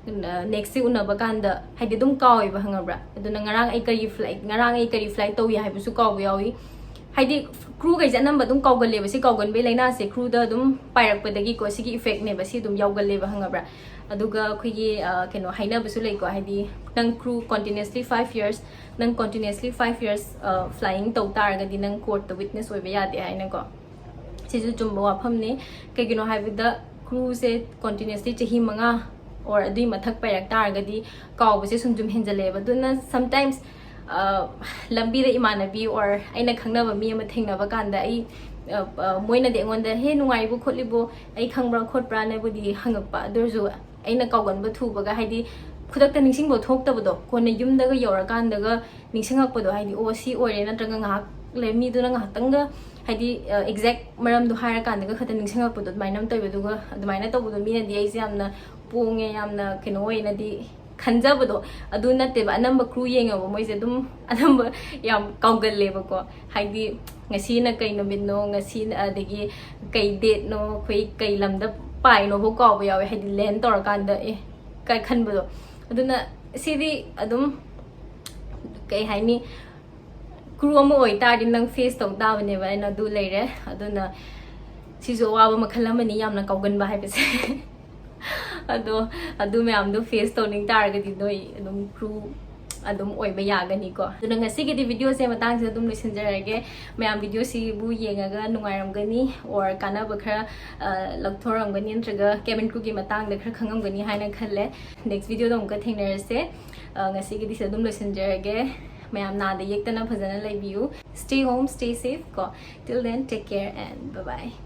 ꯑ, ꯅꯦꯛꯁ ꯗꯦ ꯎꯅꯕ ꯀꯥꯟꯗ ꯍꯥꯏꯗꯤ ꯑꯗꯨꯝ ꯀꯥꯎꯋꯦꯕ, ꯈꯪꯉꯕ꯭ꯔꯥ? ꯑꯗꯨꯅ ꯉꯔꯥꯡ ꯑꯩ ꯀꯔꯤ ꯐ꯭ꯂꯥꯏꯠ, ꯉꯔꯥꯡ ꯑꯩ ꯀꯔꯤ ꯐ꯭ꯂꯥꯏꯠ ꯇꯧꯏ ꯍꯥꯏꯕꯁꯨ ꯀꯥꯎꯕ ꯌꯥꯎꯏ꯫ ꯍꯥꯏꯗꯤ crew ꯈꯩꯁꯦ ꯑꯅꯝꯕ ꯑꯗꯨꯝ ꯀꯥꯎꯒꯜꯂꯦꯕ꯫ ꯁꯤ ꯀꯥꯎꯒꯟꯕꯩ ꯂꯥꯏꯅꯥꯁꯦ crew ꯗ ꯑꯗꯨꯝ ꯄꯥꯏꯔꯛꯄꯗꯒꯤꯀꯣ, ꯁꯤꯒꯤ effect ꯅꯦꯕ꯫ ꯁꯤ ꯑꯗꯨꯝ ꯌꯥꯎꯒꯜꯂꯦꯕ, ꯈꯪꯉꯕ꯭ꯔꯥ? ꯑꯗꯨꯒ ꯑꯩꯈꯣꯏꯒꯤ, ꯑ, ꯀꯩꯅꯣ ꯍꯥꯏꯅꯕꯁꯨ ꯂꯩꯀꯣ, ꯍꯥꯏꯗꯤ ꯅꯪ crew continuously five years, ꯅꯪ continuously five years, ꯑ, flying ꯇꯧ ꯇꯥꯔꯒꯗꯤ ꯅꯪ court ꯇ witness ꯑꯣꯏꯕ ꯌꯥꯗꯦ ꯍꯥꯏꯅꯀꯣ꯫ ꯁꯤꯁꯨ ꯆꯨꯝꯕ ꯋꯥꯐꯝꯅꯤ꯫ ꯀꯩꯒꯤꯅꯣ ꯍꯥꯏꯕꯗ crew ꯁꯦ continuously ꯆꯍꯤ ꯃꯉꯥ or ꯑꯗꯨꯏ ꯃꯊꯛ ꯄꯥꯏꯔꯛ ꯇꯥꯔꯒꯗꯤ ꯀꯥꯎꯕꯁꯦ ꯁꯨꯝ ꯁꯨꯝ ꯍꯦꯟꯖꯜꯂꯛꯑꯦꯕ꯫ ꯑꯗꯨꯅ sometimes, ꯑ, ꯂꯝꯕꯤꯗ ꯏꯃꯥꯟꯅꯕꯤ or ꯑꯩꯅ ꯈꯪꯅꯕ ꯃꯤ ꯑꯃ ꯊꯦꯡꯅꯕ ꯀꯥꯟꯗ ꯑꯩ, ꯑ, ꯑ, ꯃꯣꯏꯅꯗꯤ ꯑꯩꯉꯣꯟꯗ, "ꯍꯦ, ꯅꯨꯡꯉꯥꯏꯔꯤꯕꯣ ꯈꯣꯠꯂꯤꯕꯣ, ꯑꯩ ꯈꯪꯕ꯭ꯔꯥ ꯈꯣꯠꯄ꯭ꯔꯥꯅꯕꯨꯗꯤ ꯍꯪꯉꯛꯄ", ꯑꯗꯨ ꯑꯣꯏꯔꯁꯨ ꯑꯩꯅ ꯀꯥꯎꯒꯟꯕ ꯊꯨꯕꯒ, ꯍꯥꯏꯗꯤ ꯈꯨꯗꯛꯇ ꯅꯤꯡꯁꯤꯡꯕ ꯊꯣꯛꯇꯕꯗꯣ, ꯀꯣꯟꯅ ꯌꯨꯝꯗꯒ ꯌꯧꯔꯀꯥꯟꯗꯒ ꯅꯤꯡꯁꯤꯡꯉꯛꯄꯗꯣ, ꯍꯥꯏꯗꯤ, "ꯑꯣ, ꯁꯤ ꯑꯣꯏꯔꯦ", ꯅꯠꯇ꯭ꯔꯒ ꯉꯥꯏꯍꯥꯛ ꯂꯩ, ꯃꯤꯗꯨꯅ ꯉꯥꯏꯍꯥꯛꯇꯪꯒ, ꯍꯥꯏꯗꯤ, ꯑ, exact ꯃꯔꯝꯗꯣ ꯍꯥꯏꯔꯀꯥꯟꯗꯒ ꯈꯛꯇ ꯅꯤꯡꯁꯤꯡꯉꯛꯄꯗꯣ, ꯑꯗꯨꯃꯥꯏꯅ ꯑꯃ ꯇꯧꯋꯦꯕ꯫ ꯑꯗꯨꯒ ꯑꯗꯨꯃꯥꯏꯅ ꯇꯧꯕꯗꯣ ꯃꯤꯅꯗꯤ ꯑꯩꯁꯦ ꯌꯥꯝꯅ ꯄꯣꯡꯉꯦ, ꯌꯥꯝꯅ ꯀꯩꯅꯣ ꯑꯣꯏꯅꯗꯤ ꯈꯟꯖꯕꯗꯣ ꯑꯗꯨ ꯅꯠꯇꯦꯕ꯫ ꯑꯅꯝꯕ crew ꯌꯦꯡꯉꯕ ꯃꯣꯏꯁꯦ ꯑꯗꯨꯝ ꯑꯅꯝꯕ ꯌꯥꯝ ꯀꯥꯎꯒꯜꯂꯦꯕꯀꯣ꯫ ꯍꯥꯏꯗꯤ ꯉꯁꯤꯅ ꯀꯩ ꯅꯨꯃꯤꯠꯅꯣ, ꯉꯁꯤ, ꯑꯗꯒꯤ ꯀꯩ date ꯅꯣ, ꯑꯩꯈꯣꯏ ꯀꯩ ꯂꯝꯗ ꯄꯥꯏꯅꯣꯐꯥꯎ ꯀꯥꯎꯕ ꯌꯥꯎꯋꯦ, ꯍꯥꯏꯗꯤ land ꯇꯧꯔꯀꯥꯟꯗ, "ꯑꯦ?" ꯀꯥꯏ ꯈꯟꯕꯗꯣ꯫ ꯑꯗꯨꯅ ꯁꯤꯗꯤ ꯑꯗꯨꯝ, ꯀꯩ ꯍꯥꯏꯅꯤ, crew ꯑꯃ ꯑꯣꯏꯇꯥꯔꯗꯤ ꯅꯪ face ꯇꯧ ꯇꯥꯕꯅꯦꯕ꯫ ꯑꯩꯅ ꯑꯗꯨ ꯂꯩꯔꯦ꯫ ꯑꯗꯨꯅ ꯁꯤꯁꯨ ꯑꯋꯥꯕ ꯃꯈꯜ ꯑꯃꯅꯤ, ꯌꯥꯝꯅ ꯀꯥꯎꯒꯟꯕ ꯍꯥꯏꯕꯁꯦ꯫ ꯑꯗꯣ ꯑꯗꯨ ꯃꯌꯥꯝꯗꯣ face ꯇꯧꯅꯤꯡ ꯇꯥꯔꯒꯗꯤ ꯅꯣꯏ ꯑꯗꯨꯝ crew ꯑꯗꯨꯝ ꯑꯣꯏꯕ ꯌꯥꯒꯅꯤꯀꯣ꯫ ꯑꯗꯨꯅ ꯉꯁꯤꯒꯤꯗꯤ video ꯁꯦ ꯃꯇꯥꯡꯁꯤꯗ ꯑꯗꯨꯝ ꯂꯣꯏꯁꯤꯟꯖꯔꯒꯦ꯫ ꯃꯌꯥꯝ video ꯁꯤꯕꯨ ꯌꯦꯡꯉꯒ ꯅꯨꯡꯉꯥꯏꯔꯝꯒꯅꯤ or ꯀꯥꯟꯅꯕ ꯈꯔ, ꯑ, ꯂꯧꯊꯣꯔꯝꯒꯅꯤ, ꯅꯠꯇ꯭ꯔꯒ cabin crew ꯒꯤ ꯃꯇꯥꯡꯗ ꯈꯔ ꯈꯪꯉꯝꯒꯅꯤ ꯍꯥꯏꯅ ꯈꯜꯂꯦ꯫ Next video ꯗ ꯑꯃꯨꯛꯀ ꯊꯦꯡꯅꯔꯁꯦ꯫ ꯑ, ꯉꯁꯤꯒꯤꯗꯤ ꯁꯤꯗ ꯑꯗꯨꯝ ꯂꯣꯏꯁꯤꯟꯖꯔꯒꯦ꯫ ꯃꯌꯥꯝ ꯅꯥꯗ ꯌꯦꯛꯇꯅ ꯐꯖꯅ ꯂꯩꯕꯤꯌꯨ꯫ Stay home, stay safe ꯀꯣ꯫ Till then, take care and bye bye.